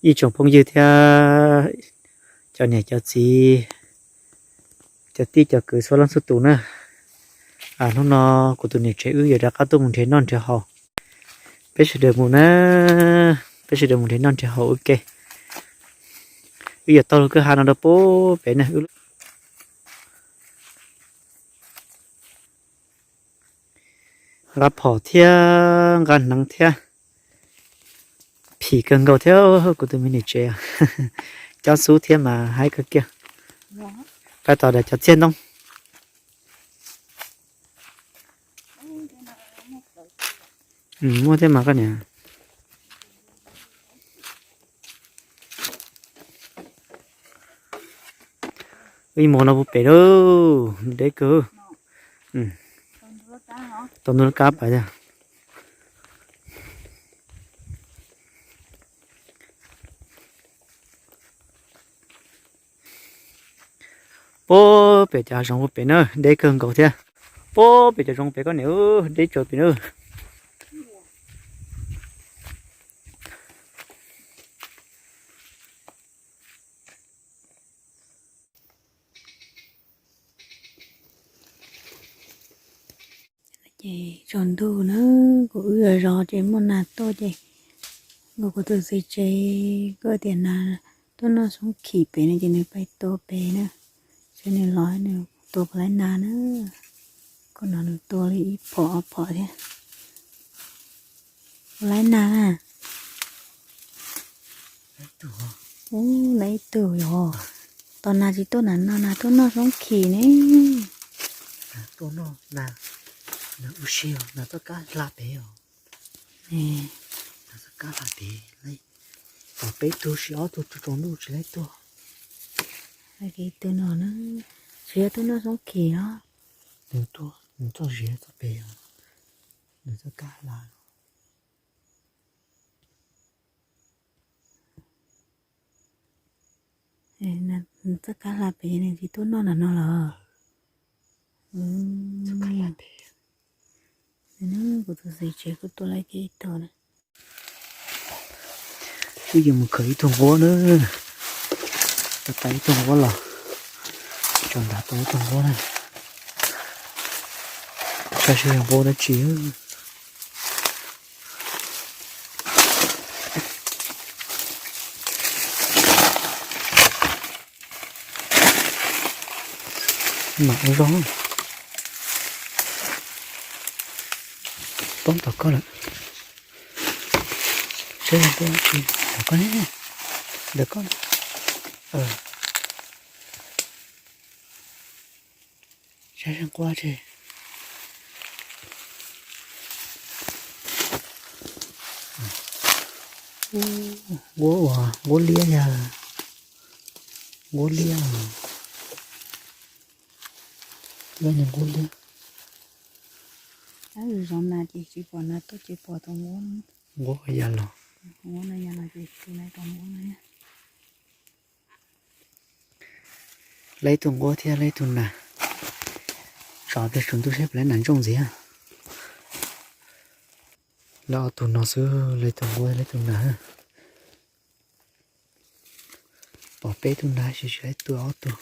Ib tsoom phooj ywg thiab cov niam cov txiv, cov tij cov kwv txhua leej txhua tus na, hnub no kuv tus niam tsev wb yuav rov qab tuaj mus nrhiav noj nrhiav haus. Peb sawv daws mus na, peb sawv daws mus nrhiav noj nrhiav haus ua ke. Wb yuav taug lub kwj ha no rau pem na. Nqa phom thiab nqa hneev thiab, phim kawg nkaus thiab. Kuv tus me niam tsev cob xub thiab mas haib kawg kiag. Pab tos daim cov txiaj ntoo. Muaj thiab mas koj niam. Ib mus no puag pem lauj, deb kawg. Tau ntu lub kab pais thiab. Puag pem cov hav zoov puag pem na, deb kawg nkaus thiab. Puag pem cov zoov pem koj niam, deb tsawv pem na. Ces tsaus ntuj na, kuv wb zov zov ces muaj nas tuaj ces nkaus kuv tus txiv tsev kuj tias nas tuaj noj xoob khim pem no ces nws pais tua pem na. Ces nws los nws tua puas laib nas na. Kuv hnov nws tua li ib phom ob phom thiab. Puas laib nas na? Ub, laib ib tug yog. Tos nas tsis tuaj na, no nas tuaj noj xoob khim ne. Nas tuaj noj, nas, nas ua si os, nas txoj kab hla pem os. Nas txoj kab hla pem, tos peb tug sis ob tug tsaus ntuj tsis laib tuaj. Laib ib tug no na, tsis yog tuaj noj xoob khim os. Nws tuaj, nws txoj ziav txoj pem os, nws txoj kab hla. Txoj kab hla pem nws tsis tuaj noj nram no los? Kuv tus txiv tsev kuj tua laib kiag ib tug na. Wb yuav mus khawm ib tug nquab na. Tau ib tug nquab los, tso nrad tau ib tug nquab na. Saib seb yog nquab dab tsi. Mam ua zoo. Poob tom koj lawm. Seb zoo nquab dab tsi. Tom koj ne, ntawm koj. Saib seb nquab tsi. Nquab uas nquab liab yog, nquab liab, nquab liab. Zov nas ces tsis pom nas tuaj ces pom tus nquab, nquab ya los, nquab no ya los ces tus lawv tus nquab no. Laib tus nquab thiab laib tus nas. Zov pliag tsaus ntuj seb puas laib nas ntsooj ntxiv. Laib ob tug no xwb, laib tus nquab laib tus nas. Pom peb tug nas sis tsis laib tua ob tug.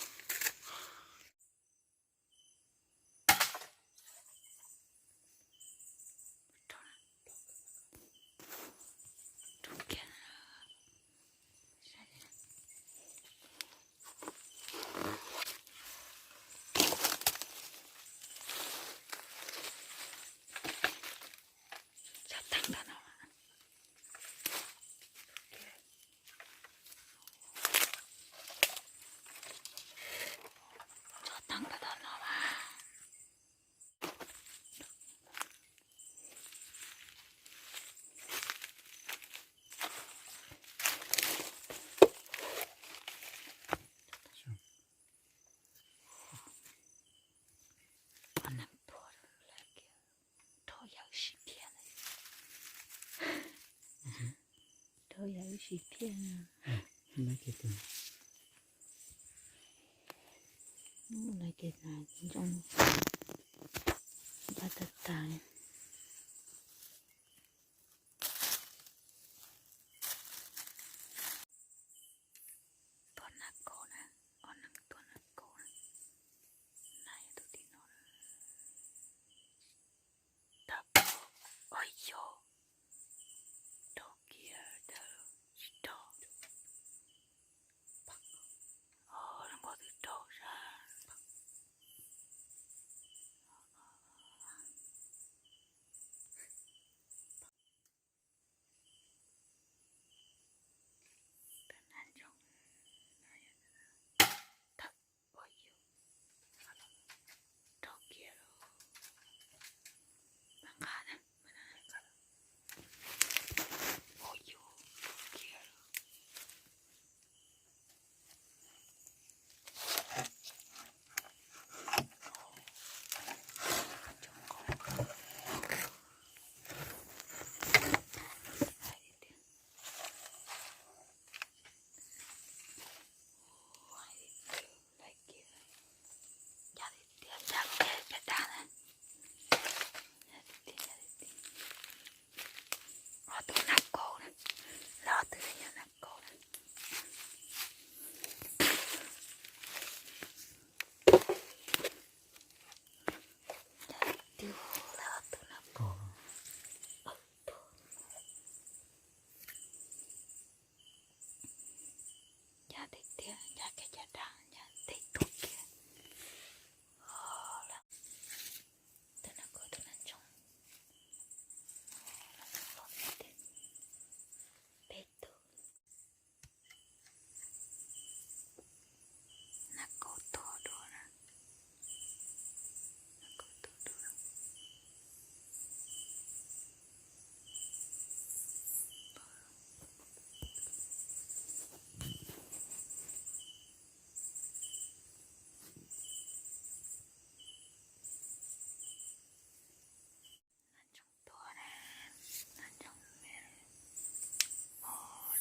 Rho yawm sib phiaj, rho yawm sib phiaj. Ntsoov npaj tag tag. tus nas kaus na, lawv ob tug yog nas kaus na. Cov tiag, lawv ob tug nas kaus. Ncaj tiag tiag, ncaj kiag caj dab, ncaj teb tuag kiag. Tus nas kaus, tus nas ntsoog, peb tug. Nas kaus tuag dua na. Nas kaus tuag dua. Nas ntsoog tuag na, nas ntsoog me, o,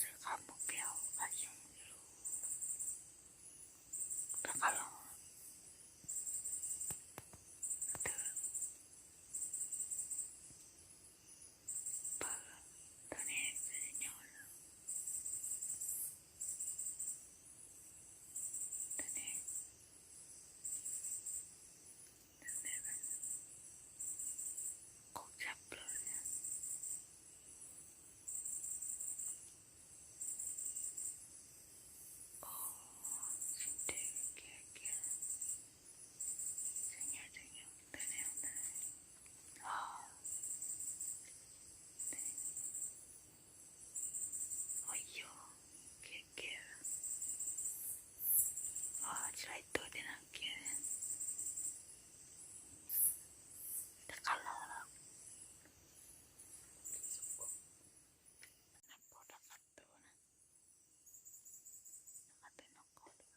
rov qab mus pem hauv qab xyoob, rov qab los. Pawg, tus ne, tus ne, tus ne, tus ne, qub tshaj plaws. Ua yog, kiag kiag, tsis laib tuag tiag no kiag, rov qab los lawm. Nas kaus rov qab tuag na, rov qab tuag no qab dua.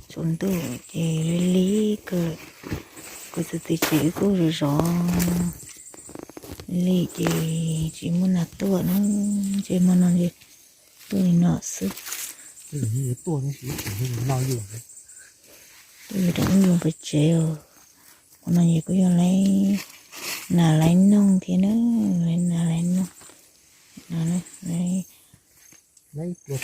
Tsaus ntuj ces li li kawg, kuv txiv tsev wb kuj zov zov li ces tsis muaj nas tuaj na, ces hmo no ces tuaj li no xwb. Tuaj yuav rau wb yuav pem tsev os. Hmo no ces kuj yog laiv nas laiv noog thiab na, laiv nas laiv noog. Ib pluas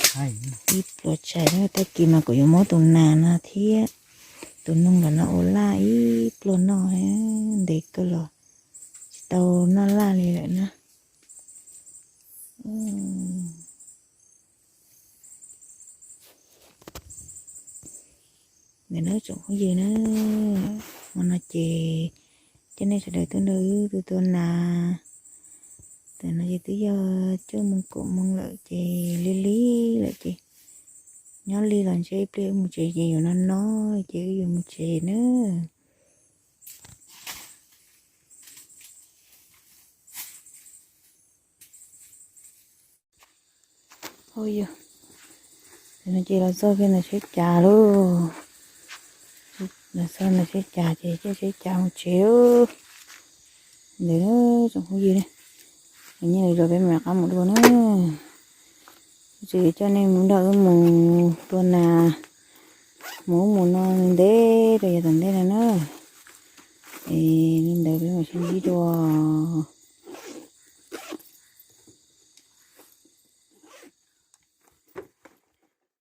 tshais na, tag kis mas kuv yuav muab tus nas no thiab tus noog ntawm no ua laj ib pluas noj, ntev kawg los tsis tau noj laj li lawm na. Ntawm no tsoom phooj ywg na, hmo no ces coj nej sawv daws tuaj nrog wb tua tua nas. Tam no ces twb yog cuaj moos kaum moos lawm ces lig lig lawm ces nyob lig los ntshe ib pliag wb mus tsev ces yuav no no ces wb yuav mus tsev na. Ua yog, no ces los txog kiag ntawm tsheb cas lauj. Los txog ntawm tsheb cas ces caij tsheb cas mus tsev. Ntawd na tsoom phooj ywg, nyiaj li zos peb mam rov qab mus dua na. Tsis coj nej mus nrog wb mus tua nas, mus ub mus no ntev rau yav tom ntej no na. Es li ntawd peb mam sib ntsib dua.